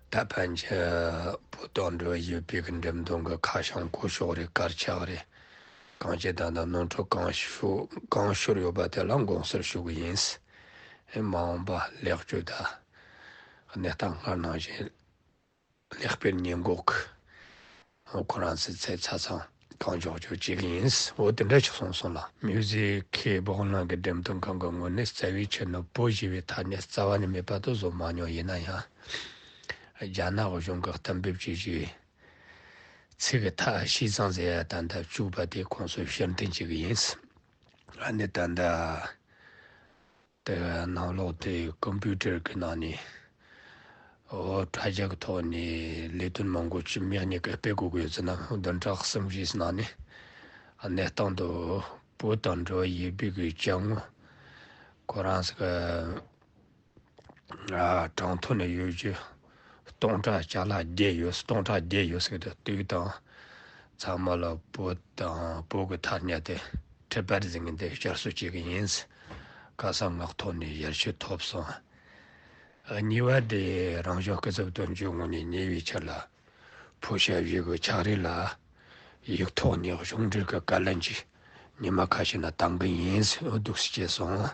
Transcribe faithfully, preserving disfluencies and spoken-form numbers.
ད་ཕན་ཆད་བོད་དང་འབྲེལ་བ་ཡོད་པའི་གི་འགྲེམས་སྟོན་གྱི་ཁ་བྱང་བཀོད་ཤོག་རེད། དཀར་ཆག་རེད། གང་ཅི་ད་ལྟ་ནོར་འཁྲུལ་གང་ཤོར་གང་ཤོར་ཡོད་པ་དེ་ལ་དགོངས་སེལ་ཞུ་གི་ཡིན། ཨེ་མ་འོངས་པ་ལེགས་བཅོས་དང་གནས་སྟངས་སྔར་ནང་བཞིན་ལེགས་སྤེལ་ཉེས་འགོག་གི་ཁོ་རང་ཚོའི་ཚེ་ཆ་ཚང་གང་མགྱོགས་མགྱོགས་བྱེད་ཀྱི་ཡིན། འོ་དེ་འདྲ་ཞིག་གསུངས་སོང་ལ། མིའུ་ཟི་ཁེ་བོག་ལང་གི་འགྲེམས་སྟོན་ཁང་གི་ངོས་ནས་རྩ་བའི་ཆེད་ནི་བོད་ཞེས་པའི་ཐ་སྙད་རྩ་བ་ནས་མེད་པ་དུ་བཟོ་མ་མྱོང་། ཡིན་ན་ཡང་རྒྱ་ནག་གཞུང་གིས་གཏན་འབེབས་བྱས་བཞག་པའི་ཚིག་གི་མཐའ་ཤིས་ཙང་ཟེར་ཡ་ད་ལྟ་བཅུག་པ་དེ་ཁོང་ཚོས་ཕྱིར་འཐེན་བྱེད་ཀྱི་ཡིན། ཨ་ནི་ད་ལྟ་དེ་ནང་ལོགས་དེ་ཀམ་པུ་ཊར་གྱི་ནང་ནས་འོ་དྲ་རྒྱ་གི་ཐོག་ནས་ལས་དོན་མང་པོ་ཅིག་མི་གཉིས་ཀ་སྤེལ་དགོས་ཀྱི་ཡོད་ཚེ་ན་བདུན་ཕྲག་གསུམ་བཞིའི་ནང་ནས་གནས་སྟངས་དུ་བོད་དང་འབྲེལ་བ་ཡོད་པའི་གི་ཅ་དངོས་ཁོ་རང་ཚོ་གི་ཨ་གྲངས་ཐོ་ནས་ཡོད་རྒྱུ་སྟོང་ཕྲག་ཅ་ལག་བརྒྱད་ཡོད། སྟོང་ཕྲག་བརྒྱད་ཡོད་ཟེར་གི་འདུག་དུས་དང་ཚང་མ་ལ་བོད་དང་བོད་ཀྱི་ཐ་སྙད་དེ་ཁྲི་པར་ཟིན་གི་འདི་བསྐྱར་གསོ་བྱེད་ཀྱི་ཡིན། ཁ་སང་ངག་ཐོག་ནས་ཞལ་ཕྱེ་ཐོབ་སོང་། གཉིས་པ་དེ་རང་བྱུང་སྐུ་ཚབ་དོན་གཅོད་ངོས་ནས་ཉེ་བའི་ཆར་ལ་ཕོ་བཤའ་བཞི་གི་ཕྱག་རིས་ལ་ཡིག་ཐོག་ནས་གཞུང་འབྲེལ་གྱི་བཀའ་ལན་ཅིག་ཉི་མ་ཁ་ཤས་ནང་བཏང་གི་ཡིན་ཟེར་འདུག་སེ་བྱས་སོང་།